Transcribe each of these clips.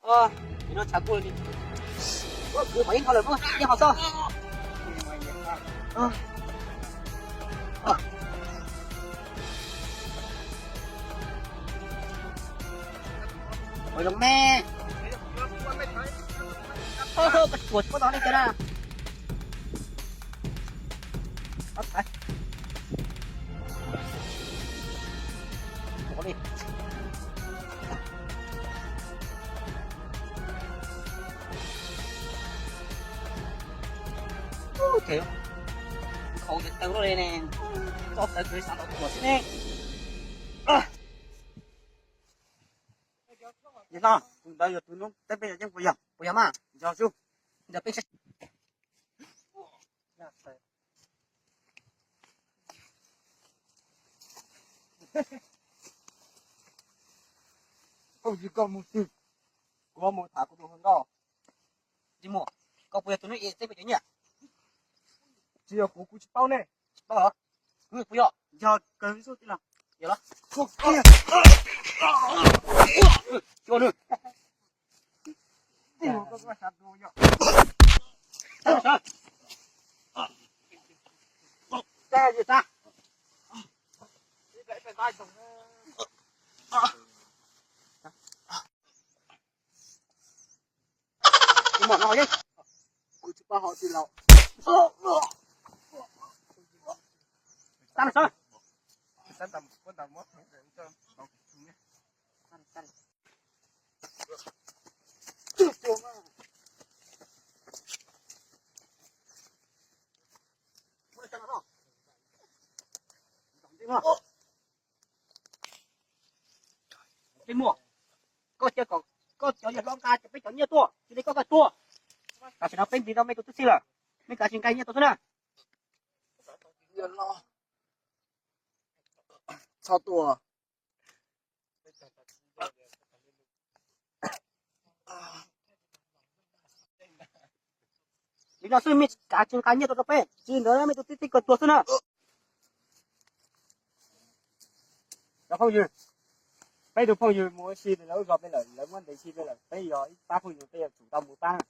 Ua, no tshav kub li. Ua, kwv qhov ib qho lawm, ib qho xwb. Ua zoo me. Ua, koj tuam tsis paub tau nej kiag na. Khaus yog taw luaj li ne, txoj taw kws xav tau tuam xwb ne. Yog no, tus ntawd yog tus noob teb peb yog yeej puas yog? Puas yog mas? Yog xwb. Ntawm peb phooj ywg koj mus xwb, kuv mus tham kuv tus hluas nkauj. Tsis muaj, koj puas yog tus noob teb peb cov nyiaj? Tsis yog kuv, kuv tsis paub ne. Tsis paub los? Kuv puas yog? Yog kawg xwb tij laug. Yog los? Xyuas nws. Kuv mam no, kuv tsis paub hauv tij laug. Tag sawv. Peb muaj, koj cia kom koj cov yawg hlob nqa peb cov nyiaj tuaj, cia li koj koj tuaj. Tam sim no peb nqis tau mej tus tub txib lawm, mej kav tsij nqa nyiaj tuaj xwb na. Txhob tuaj. Li no xwb mej kav tsij nqa nyiaj tuaj rau peb, tsis li ntawd mej tus tub txib koj tuag xwb na. Cov phooj ywg, peb tug phooj ywg mus ua si lawv lub zos peb lawm, lawv muab ntes si peb lawm, peb yog ib pab phooj ywg peb yuav tsum tau mus pab na.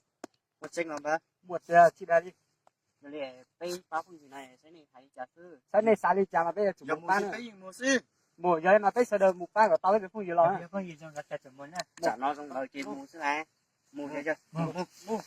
Muaj tseeb los ntawd? Muaj tiag tsis dag li. Yog li peb pab phooj ywg na, saib nej hais li cas xwb. Saib nej xav li cas mas peb yuav tsum mus pab na. Mus yog li mas peb sawv daws mus pab kom tau peb phooj ywg los. Tsam no zoo lawm ces mus xwb las. Mus, mus, mus.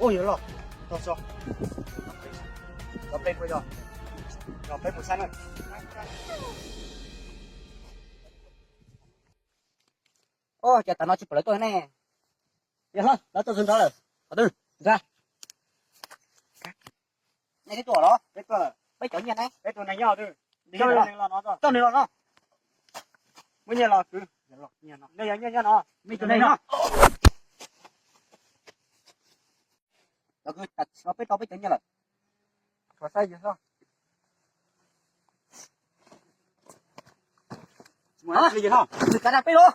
Ua yog los, tau tso, cov peb mus yog, cov peb mus sab na. Ua cas tas no tsis pom lawv tuaj ne? Yog hlo, lawv tuaj zog nrad lawm. Qhov twg? Nrad. Nej twb tuaj los? Peb cov nyiaj ne? Peb tus neeg nyob twg? Coj nws los no. Muab nyiaj los kwv. Nej yog nyiaj nyob no. Peb tus neeg no. Los kwv, tas no peb tau peb cov nyiaj lawm. Saib yawg hlob. Nws kav dag peb los.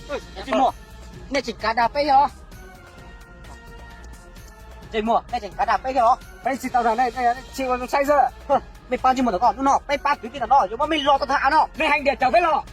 Tsis muaj, nej tseem kav dag peb thiab los? Tsis muaj, nej tseem kav dag peb thiab los? Peb tsis tau dag nej, nej tsis ua zoo saib xwb. Mej pab tsis muaj ntawm koj, hnub no peb pab kwv tij ntawm no yuav muab mej los tau tag av no. Mej hais tias caum peb los.